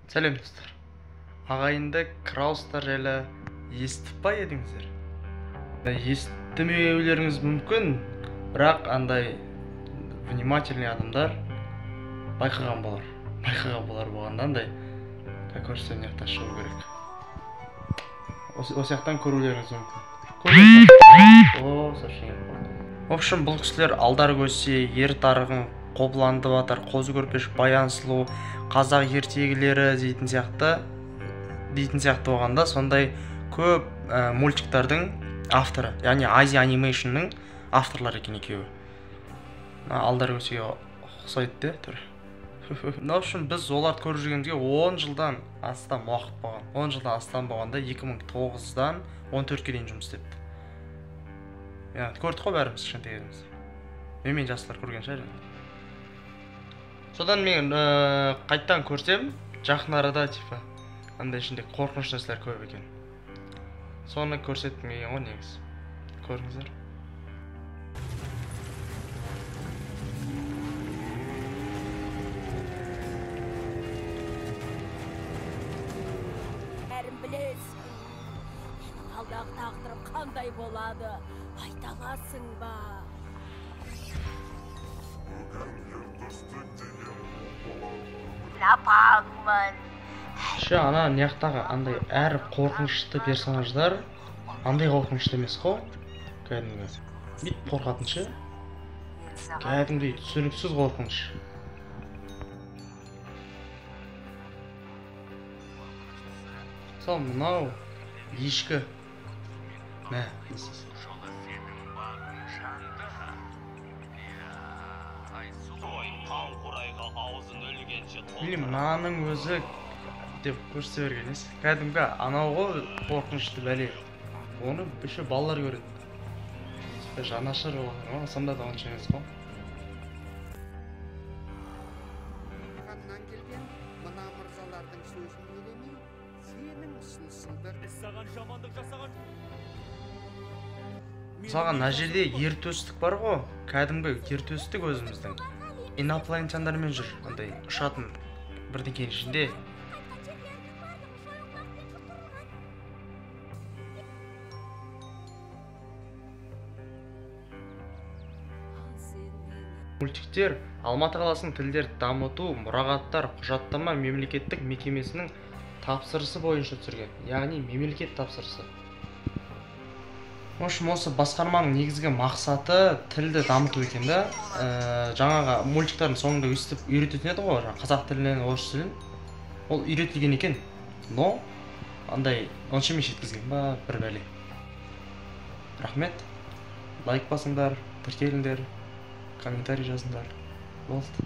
Сәлем достар. Ағайынды Краустар жайлы естіп па едіңіздер? Естімеулеріңіз мүмкін, бірақ андай внимательный адамдар байқаған болар. Байқаған болар болғанда андай көрсем мына жақта шығу керек. Осы жақтан көрулеріңіз мүмкін. О, сообщение. В общем, бұл кісілер Алдар Көсе, Ер Тарғын, Қобыланды батыр, Қозы Көрпеш, Баян Сұлу, қазақ ертегілері дейтін сияқты болғанда сондай көп мультиктардың авторы, яғни Азия Анимейшнның авторлары екен екеуі. Алдар Көсеге ұқсайды де түрі. В общем, біз оларды көріп жүргенімізге 10 жылдан астам уақыт болған. 10 жылдан астам болғанда 2009-дан 14-ке дейін жұмыс істепті. Яғни көрдік қой бәріміз кішкентай кезімізде. Менімен жастар көрген шығар енді. Содан мен қайттан көрсем, жақын арада типа андай ішінде қорқынышты нәрселер көп екен. Соны көрсеткім келген ғой негізі. Көріңіздер. Бәрін білесің. Менің алдағы тағдырым қандай болады? Айта аласың ба? Апаңмын. Ше, ана мына андай әр қорқынышты персонаждар андай қорқынышты емес қой. Кәдімгі. Бүйтіп қорқатын ше. Кәдімгідей түсініксіз қорқыныш. Мысалы, мынау ешкі. Мә, или мынаның өзі деп көрсете берген ес. Кәдімгі анау ғой қорқынышты бәле. Оны еще балалар көреді. Жанашыр олар, сонда да онша емес қой. Ханнан келген мына мырзалардың сөзін елемей, сенің ұсынысыңды. Саған жамандық жасаған. Мысалға, мына жерде ер төстік бар ғой, кәдімгі ер төстік өзіміздің. Инопланетяндармен жүр, андай ұшатын бірдеңкенің ішінде. Мультиктер Алматы қаласының тілдерді дамыту, мұрағаттар, құжаттама мемлекеттік мекемесінің тапсырысы бойынша түсірген, яғни мемлекет тапсырысы. В общем, осы басқарманың негізгі мақсаты тілді дамыту екен да. Жаңағы мультиктардың соңында өстіп үйрететін еді ғой, қазақ тілінен орыс тілін. Ол үйретілген екен, но андай онша емес жеткізген ба бір бәле. Рахмет. Лайк басыңдар, тіркеліңдер, комментарий жазыңдар. Болды.